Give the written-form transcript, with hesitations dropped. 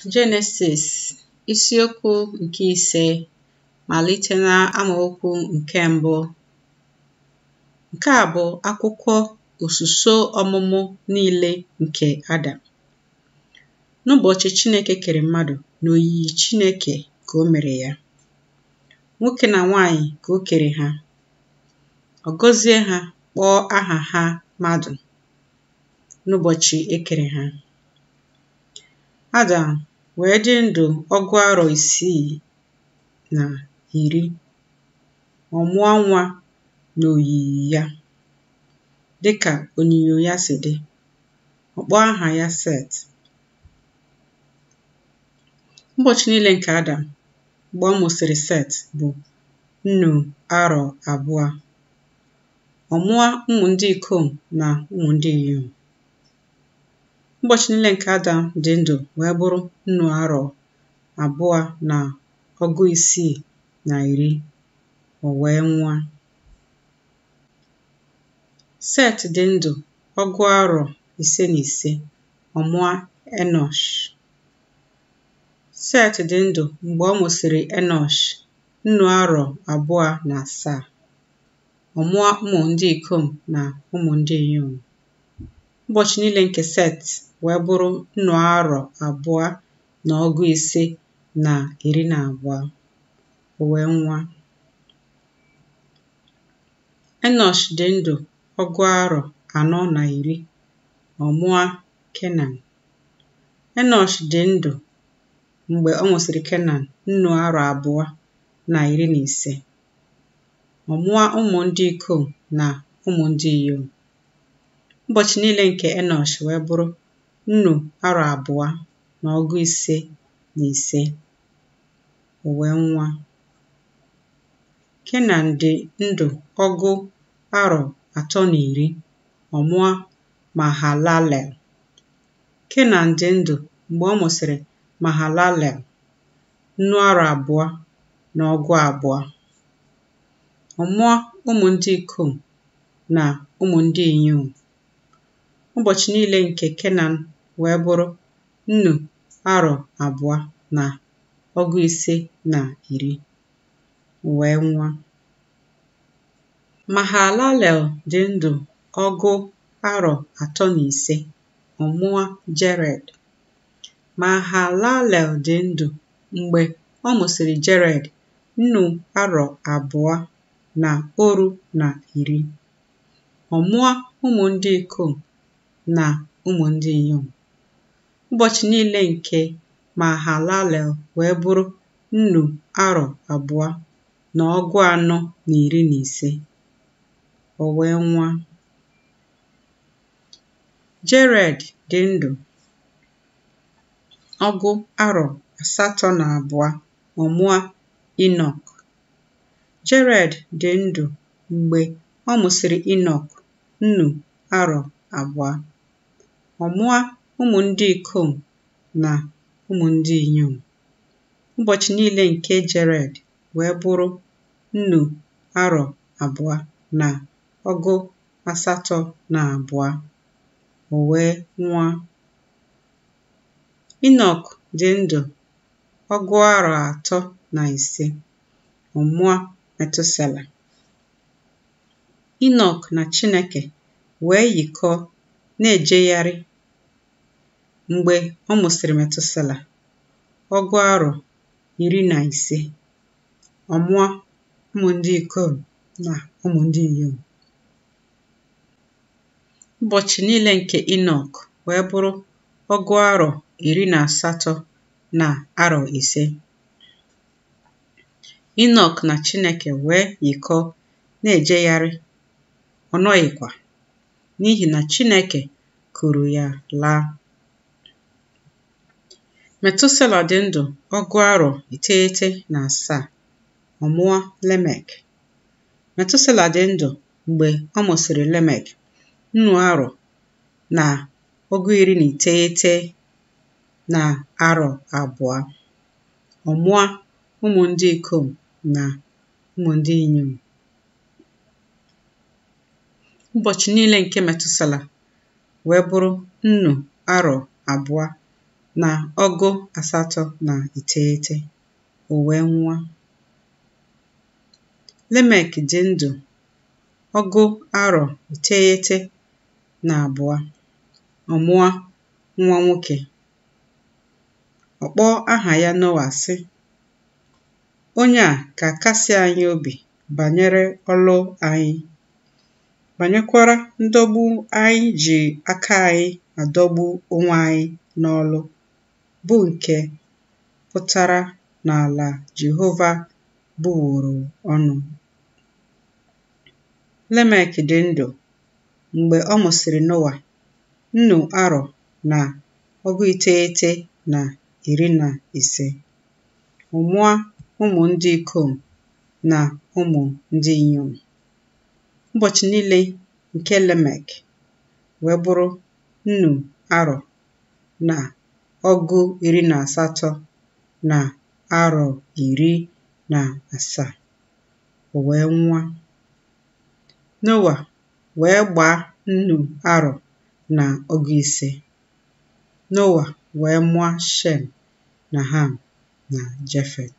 Jenesis isiokwu nke 5, malite na amaokwu nke 1. Nke a bụ akwụkwọ osuso ọmụmụ niile nke Adam. N'ụbọchị Chineke kere mmadụ, n'oyiyi Chineke ka o mere ya. Nwoke na nwaanyị ka o kere ha. Ọ gọzie ha, kpọọ aha ha mmadụ n'ụbọchị e kere ha. Adam wee dị ndụ 610, ọ mụọ nwa n'oyiyi ya, dịka onyinyo ya si dị. Ọ kpọọ aha ya Set. Ụbọchị niile nke Adam mgbe ọ mụsịrị Set bụ 200. Ọ mụọ ụmụ ndị ikom na ụmụ ndị inyom. Ụbọchị niile nke Adam dị ndụ wee bụrụ 260, o wee nwụọ. Set dị ndụ 55, ọ mụọ Enọsh. Set dị ndụ mgbe ọ mụsịrị Enọsh 207, ọ mụọ ụmụ ndị ikom na ụmụ ndị inyom. Ụbọchị niile nke Set wee bụrụ 212, o wee nwụọ. Enọsh dị ndụ 410, ọ mụọ Kenan. Enọsh dị ndụ mgbe ọ mụsịrị Kenan 215, ọ mụọ ụmụ ndị ikom na ụmụ ndị inyom. Ụbọchị niile nke Enọsh wee bụrụ 255, o wee nwụọ. Kenan dị ndụ 310, ọ mụọ Mahalalel. Kenan dị ndụ mgbe ọ mụsịrị Mahalalel 220, ọ mụọ ụmụ ndị ikom na ụmụ ndị inyom. Ụbọchị niile nke Kenan wee bụrụ 250, o wee nwụọ. Mahalalel dị ndụ 35, ọ mụọ Jered. Mahalalel dị ndụ mgbe ọ mụsịrị Jered 210, ọ mụọ ụmụ ndị ikom na ụmụ ndị inyom. Ụbọchị niile nke Mahalalel wee bụrụ 245, o wee nwụọ. Jered dị ndụ 82, ọ mụọ Inọk. Jered dị ndụ mgbe ọ mụsịrị Inọk 200, ọ mụọ ụmụ ndị ikom na ụmụ ndị inyom. Ụbọchị niile nke Jered wee bụrụ 282, o wee nwụọ. Inọk dị ndụ 305, ọ mụọ Metusela. Inọk na Chineke wee yikọọ na-ejegharị mgbe ọ mụsịrị Metusela 15, ọ mụọ ụmụ ndị ikom na ụmụ ndị inyom. Ụbọchị niile nke Inọk wee bụrụ 185. Inọk na Chineke wee yikọọ na-ejegharị, ọ nọghịkwa, n'ihi na Chineke kuru ya laa. Metusela dị ndụ 907, ọ mụọ Lemek. Metusela dị ndụ mgbe ọ mụsịrị Lemek 292, ọ mụọ ụmụ ndị ikom na ụmụ ndị inyom. Ụbọchị niile nke Metusela wee bụrụ na 89, o wee nwụa. Lemek dị ndụ 92, ọ mụa nwa nwoke. Ọ kpọọ aha ya Noa, sị, Onye a ga-akasi anyị obi banyere ọlụ anyị, banyekwara ndọgbu anyị ji aka anyị adọgbu onwe anyị n'ọlụ, bụ nke pụtara n'ala Jehova bụworo ọnụ. Lemek dị ndụ, mgbe ọ mụsịrị Noa, 915, ọ mụa ụmụ ndị ikom na ụmụ ndị inyom. Ụbọchị niile nke Lemek wee bụrụ 817, o wee nwụa. Noa wee gbaa 150. Noa wee mụa Shem na Ham na Jefet.